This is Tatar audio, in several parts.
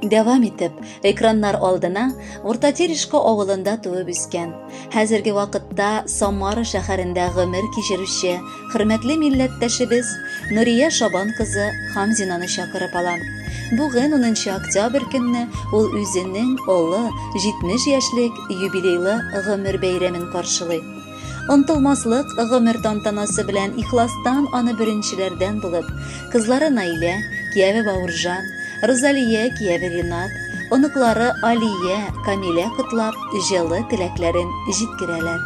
Дәвам итеп, экраннар алдына Урта Терешка авылында туып үскән, хәзерге вакытта Самара шәһәрендә гомер кичерүче хөрмәтле милләттәшебез Нурия Шабан кызы Хамзинаны чакырып алам. Бүген 10 октябрь көнне ул үзенең олы 70 яшьлек юбилейлы гомер бәйрәмен каршылый. Онтылмаслык гомер тантанасы белән ихластан аны беренчеләрдән булып, кызлары Наилә, кияве Бауыржан, Розалия, кияве Ринат, оныклары Алия, Камилә котлап, җылы теләкләрен җиткерәләр.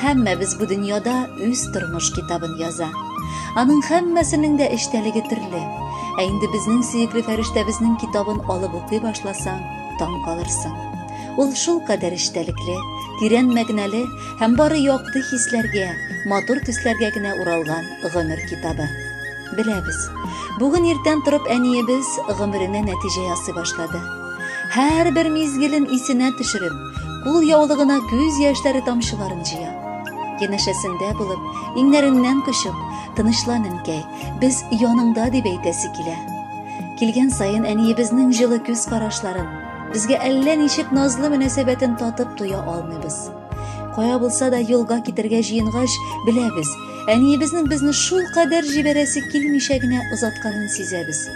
Һәммәбез бу дөньяда үз тормыш китабын яза. Аның һәммәсенең дә эчтәлеге төрле. Ә инде безнең сөекле фәрештәбезнең китабын алып укый башласаң, таң калырсың. Ул шулкадәр эчтәлекле, тирән мәгънәле һәм бары якты хисләргә, матур төсләргә генә уралган гомер китабы. Беләбез, бүген иртән торып әниебез гомеренә нәтиҗә ясый башлады. Һәрбер мизгелен исенә төшереп, кул яулыгына күз яшьләре тамчыларын җыя. Янәшәсендә булып, иңнәреннән кочып, тынычлан, әнкәй, без яныңда дип әйтәсе килә. Килгән саен әниебезнең җылы күз карашларын, безгә әллә ничек назлы мөнәсәбәтен татып туя алмыйбыз. Кая булса да юлга китәргә җыенгач, беләбез, әниебезнең безне шул кадәр җибәрәсе килмичә генә озатканын сизәбез.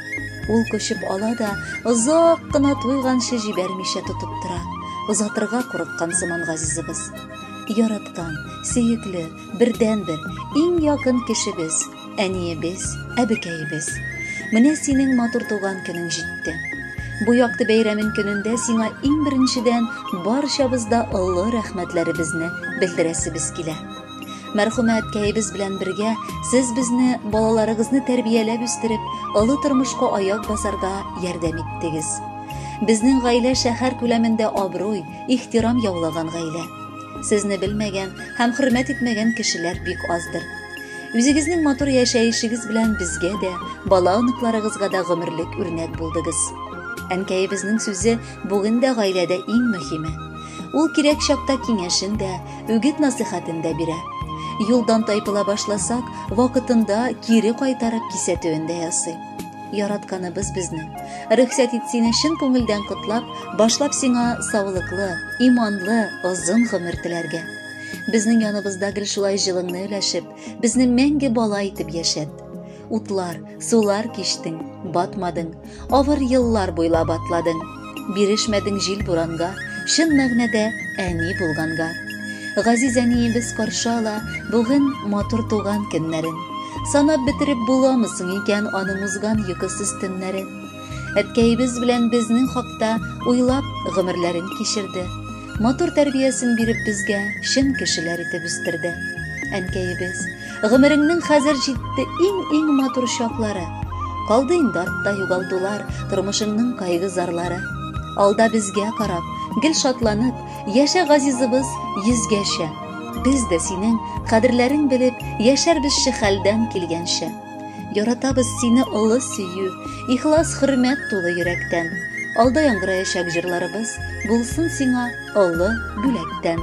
Ул кочып ала да, озак кына туйганчы җибәрмичә тотып тора. Озатырга курыккан сыман газизыбыз. Яраткан, сөекле, бердәнбер, иң якын кешебез, әниебез, әбекәебез. Менә синең матур туган көнең җитте. Бу якты бәйрәмең көнендә сиңа иң беренчедән барчабыз да олы рәхмәтләребезне белдерәсебез килә. Мәрхүмә әткәебез белән бергә сез безне, балаларыгызны тәрбияләп үстереп, олы тормышка аяк басарга ярдәм иттегез. Безнең гаилә шәһәр күләмендә абруй, ихтирам яулаган гаилә. Сезне белмәгән һәм хөрмәт итмәгән кешеләр бик аздыр. Үзегезнең матур яшәешегез белән безгә дә, бала оныкларыгызга да гомерлек үрнәк булдыгыз. Әнкәебезнең сүзе бүген дә гаиләдә иң мөһиме. Ул кирәк чакта киңәшен дә, үгет насыйхатын да бирә. Юлдан тайпыла башласак, вакытында кире кайтарып кисәтүен дә ясый. Яратканыбыз безнең. Рөхсәт ит сине чын күңелдән котлап, башлап сиңа саулыклы, иманлы, озын гомер теләргә. Безнең яныбызда гел шулай җылыңны өләшеп, безне мәңге бала итеп яшәт. Утлар, сулар кичтең, батмадың, авыр еллар буйлап атладың. Бирешмәдең җил-буранга, чын мәгънәдә әни булганга. Газиз әниебез каршы ала бүген матур туган көннәрен. Санап бетереп буламы соң икән аның узган йокысыз төннәрен? Әткәебез белән безнең хакта уйлап гомерләрен кичерде. Матур тәрбиясен биреп безгә чын кешеләр итеп үстерде. Әнкәебез, гомереңнең хәзер җитте иң-иң матур чаклары. Калды инде артта югалтулар, тормышыңның кайгы-зарлары. Алда безгә карап, гел шатланып, яшә газизыбыз йөзгәчә. Без дә синең кадерләрең белеп, яшәрбезче хәлдән килгәнчә. Яратабыз сине олы сөю, ихлас хөрмәт тулы йөрәктән. Алда яңгыраячак җырларыбыз булсын сиңа олы бүләктән.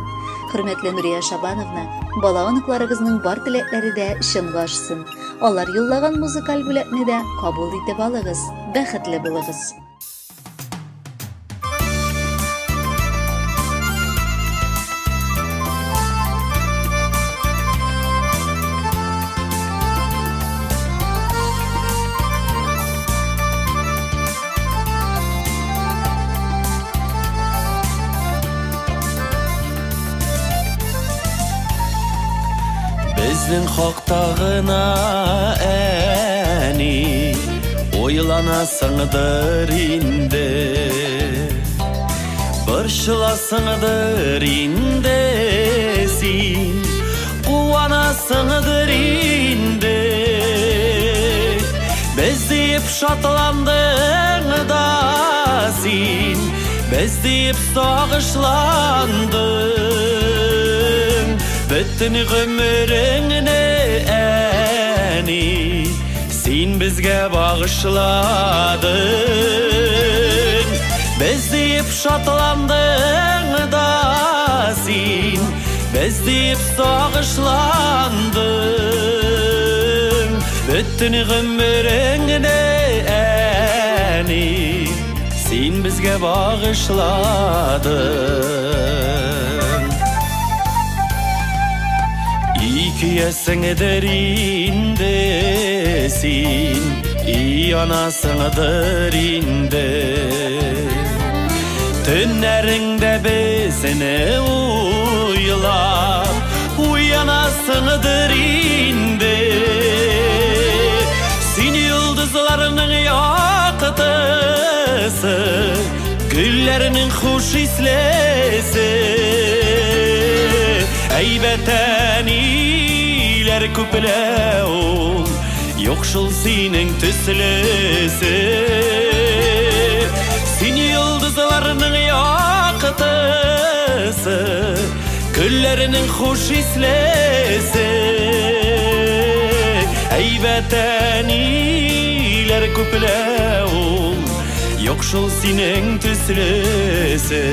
Хөрмәтле Нурия Шабановна, бала оныкларыгызның бар теләкләре дә чынга ашсын. Алар юллаган музыкаль бүләкне дә кабул итеп алыгыз. Бәхетле булыгыз. Безнең хакта гына әни уйланасыңдыр инде, борчыласыңдыр инде син, куанасыңдыр инде. Без дип шатландың да син, без дип сагышландың, бөтен гомереңне әни син безгә багышладың. Без дип шатландың да син, без дип сагышландың, бөтен гомереңне әни син безгә багышладың. И көясеңдер инде син, и янасыңдыр инде. Төннәреңдә безне уйлап, уянасыңдыр инде. Син йолдызларның яктысы, гөлләрнең хуш ислесе. Әйбәт әниләр күплә ул, юк шул синең төслесе. Син йолдызларның яктысы, гөлләрнең хуш ислесе. Әйбәт әниләр күплә ул, юк шул синең төслесе.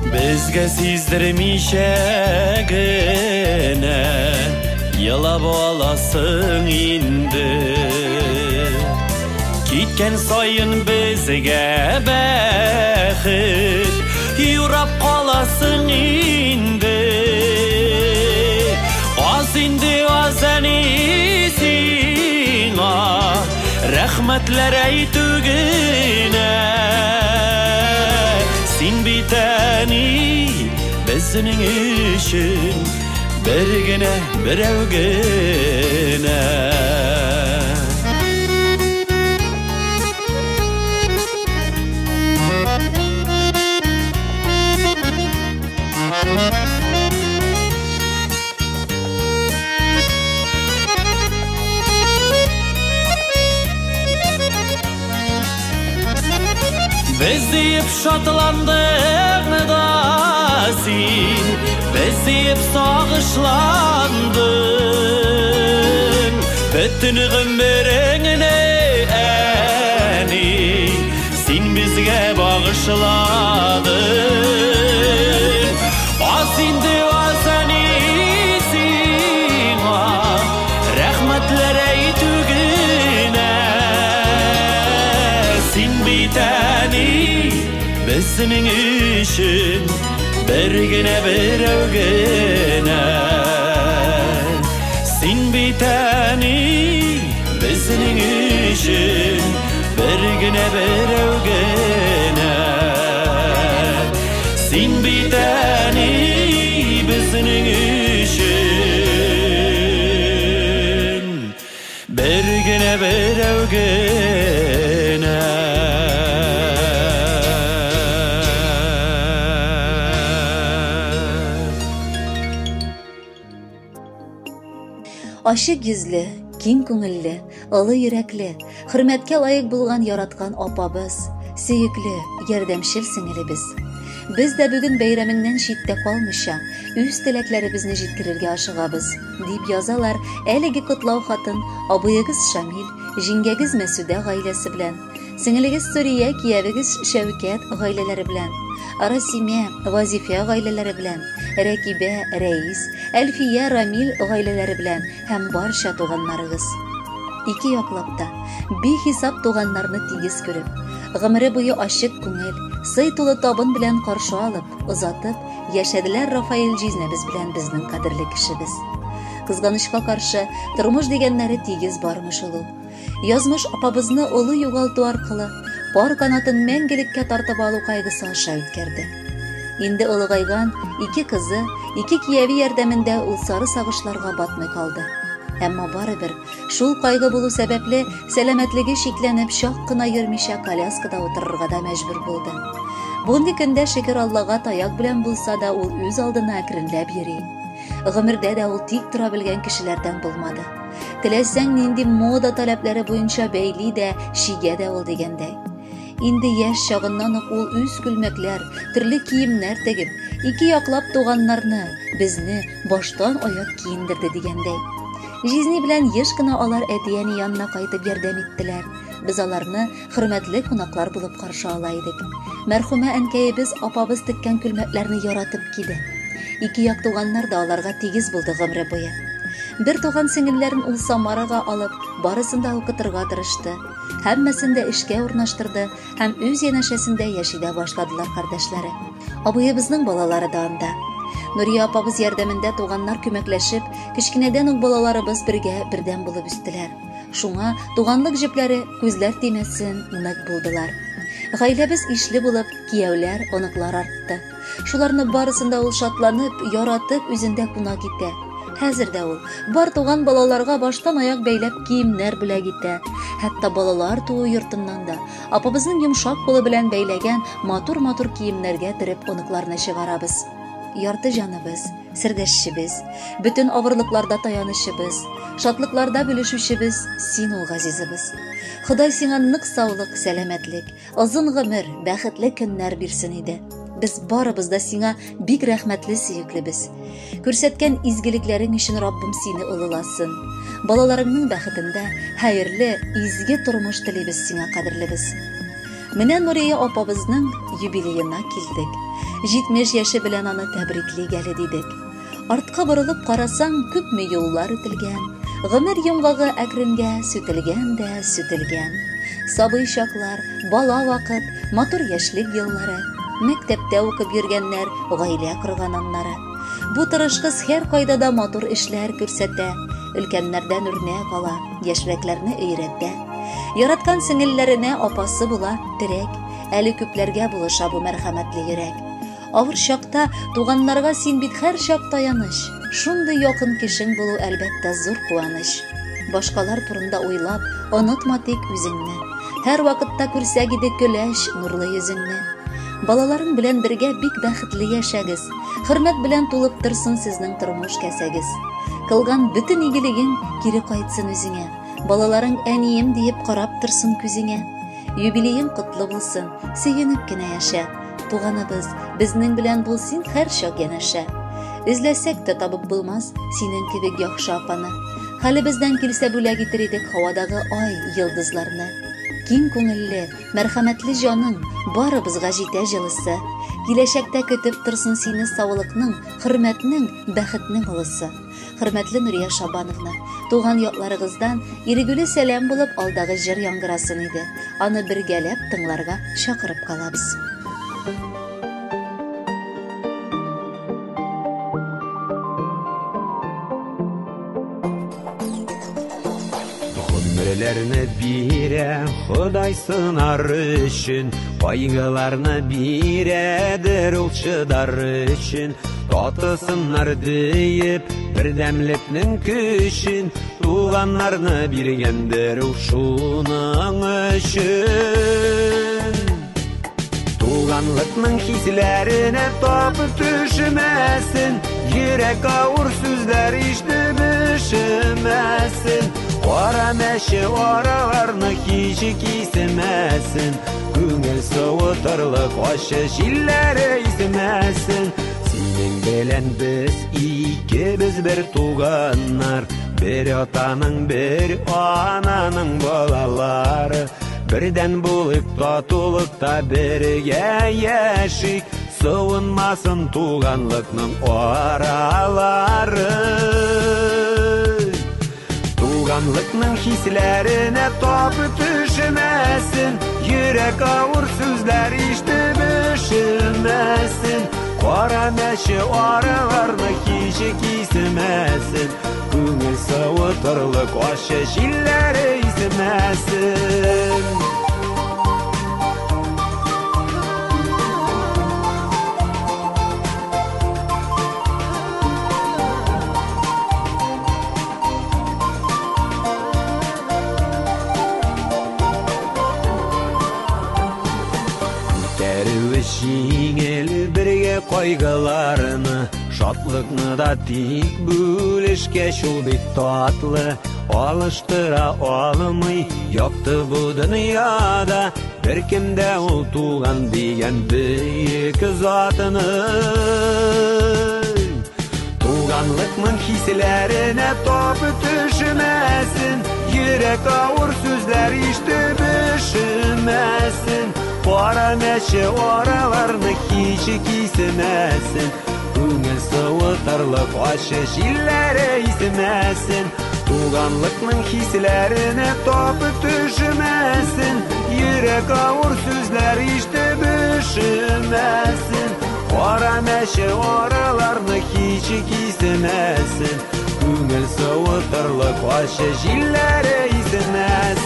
Безгә сиздермичә генә елап аласың инде. Киткән саен безгә бәхет юрап каласың инде. Аз инде, аз әни сиңа рәхмәтләр әйтү генә. Син бит әни безнең өчен бер генә, берәү генә. Без диеп шатландың да син, без диеп сагышландың. Бөтен гомереңне, әни, син безгә багышладың. Аз инде, аз әни сиңа рәхмәтләр әйтү генә. Син бит әни безнең өчен бер генә, берәү генә. Син бит әни безнең өчен бер генә, берәү генә. Син бит әни безнең өчен бер генә, берәү генә. Ачык йөзле, киң күңелле, олы йөрәкле, хөрмәткә лаек булган яраткан апабыз, сөекле, ярдәмчел сеңелебез. Без дә бүген бәйрәмеңнән читтә калмыйча, үз теләкләребезне җиткерергә ашыгабыз, дип язалар әлеге котлау хатын абыегыз Шамил, җиңгәгез Мәсүдә гаиләсе белән, сеңелегез Сурия, киявегез Шәүкәт гаиләләре белән, Расимә, Вазифә гаиләләре белән, Рәкибә, Рәис, Әлфия, Рамил гаиләләре белән һәм барча туганнарыгыз. Ике яклап та бихисап туганнарны тигез күреп, гомере буе ачык күңел, сый тулы табын белән каршы алып, озатып, яшәделәр Рафаэль җизнәбез белән безнең кадерле кешебез. Кызганычка каршы, тормыш дигәннәре тигез бармыш ул. Язмыш апабызны олы югалту аркылы пар канатын мәңгелеккә тартып алу кайгысы аша үткәрде. Инде олыгайган ике кызы, ике кияве ярдәмендә ул сары сагышларга батмый калды. Әмма барыбер шул кайгы булу сәбәпле сәламәтлеге чикләнеп, чак кына йөрмичә коляскада утырырга да мәҗбүр булды. Бүгенге көндә шөкер Аллага таяк белән булса да ул үз алдына әкренләп йөри. Гомердә дә ул тик тора белгән кешеләрдән булмады. Теләсәң нинди мода таләпләре буенча бәйли дә, чигә дә ул дигәндәй. Инде яшь чагыннан ук ул үз күлмәкләр, төрле киемнәр тегеп, ике яклап туганнарны, безне баштан аяк киендерде дигәндәй. Җизни белән еш кына алар әти-әни янына кайтып ярдәм иттеләр. Без аларны хөрмәтле кунаклар булып каршы ала идек. Мәрхүмә әнкәебез апабыз теккән күлмәкләрне яратып киде. Ике як туганнар да аларга тигез булды гомере буе. Бер туган сеңелләрен ул Самарага алып, барысын да укытырга тырышты. Һәммәсен дә эшкә урнаштырды һәм үз янәшәсендә яши дә башладылар кардәшләре. Абыебызның балалары да анда. Нурия апабыз ярдәмендә туганнар күмәкләшеп, кечкенәдән үк балаларыбыз бергә бердәм булып үстеләр. Шуңа туганлык җепләре күзләр тимәсен нык булдылар. Гаиләбез ишле булып, кияүләр, оныклар артты. Шуларны барысын да ул шатланып, яратып үзендә кунак итә. Хәзер дә ул бар туган балаларга баштан аяк бәйләп киемнәр бүләк итә. Хәтта балалар туу йортыннан да апабызның йомшак кулы белән бәйләгән матур-матур киемнәргә төреп оныкларны чыгарабыз. Ярты җаныбыз, сердәшчебез, бөтен авырлыкларда таянычыбыз, шатлыкларда бүлешүчебез син ул, газизыбыз. Ходай сиңа нык саулык, сәламәтлек, озын гомер, бәхетле көннәр бирсен иде. Без барыбыз да сиңа бик рәхмәтле, сөеклебез. Күрсәткән изгелекләрең өчен Раббым сине олыласын. Балаларыңның бәхетендә хәерле, изге тормыш телибез сиңа, кадерлебез. Менә Нурия апабызның юбилеена килдек. 70 яше белән аны тәбриклик әле дидек. Артка борылып карасаң, күпме юллар үтелгән. Гомер йомгагы әкренгә сүтелгән дә сүтелгән. Сабый чаклар, бала вакыт, матур яшьлек еллары, мәктәптә укып йөргәннәр, гаилә корган аннары. Бу тырыш кыз һәркайда да матур эшләр күрсәтә, өлкәннәрдән үрнәк ала, яшьрәкләрне өйрәтә. Яраткан сеңелләренә апасы була терәк, әле күпләргә булыша бу мәрхәмәтле йөрәк. Авыр чакта туганнарга син бит һәрчак таяныч. Шундый якын кешең булу, әлбәттә, зур куаныч. Башкалар турында уйлап, онытма тик үзеңне. Һәрвакытта күрсәк иде көләч, нурлы йөзеңне. Балаларың белән бергә бик бәхетле яшәгез. Хөрмәт белән тулып торсын сезнең тормыш кәсәгез. Кылган бөтен игелегең кире кайтсын үзеңә. Балаларың әнием диеп карап торсын күзеңә. Юбилеең котлы булсын, сөенеп кенә яшә. Туганыбыз, безнең белән бул син һәрчак янәшә. Эзләсәк тә табып булмас синең кебек яхшы апаны. Хәлебездән килсә бүләк итер идек һавадагы ай, йолдызларны. Киң күңелле, мәрхәмәтле җаның, барыбызга җитә җылысы. Киләчәктә көтеп торсын сине саулыкның, хөрмәтнең, бәхетнең олысы. Хөрмәтле Нурия Шабановна, туган якларыгыздан ирегүле сәлам булып алдагы җыр яңгырасын иде. Аны бергәләп тыңларга чакырып калабыз. Гомерләрне бирә Ходай сынар өчен, кайгыларны бирәдер ул чыдар өчен. Татысыннар диеп, бердәмлекнең көчен, туганнарны биргәндер ул шуның өчен. Туганлыкның хисләренә тапып төшмәсен, йөрәк авыр сүзләр ишетеп өшемәсен. Кара мәче араларны һич кисемәсен, күңел суытырлык ачы җилләре исмәсен. Синең белән без икебез бер туганнар, бер атаның, бер ананың балалары. Бердән булыйк, татулыкта бергә яшик, суынмасын туганлыкның аралары. Туганлыкның хисләренә тапып төшмәсен, йөрәк авыр сүзләр ишетеп өшемәсен. Кара мәче араларны һич кисемәсен, күңел суытырлык ачы җилләре исмәсен. Күтәрүе җиңел бергә кайгыларны, шатлыкны да тик бүлешкәч ул бик татлы. Алыштыра алмый якты бу дөньяда беркем дә ул туган дигән бөек затны. Туган Туганлыкның хисләренә тап төшмәсен, йөрәк авыр сүзләр ишетеп өшемәсен. Кара мәче араларны һич кисмәсен, күңел суытырлык ачы җилләре исмәсен. Туганлыкның хисләренә тап төшмәсен, йөрәк авыр сүзләр ишетеп өшемәсен. Кара мәче араларны һич кисмәсен, күңел суытырлык ачы җилләре исмәсен.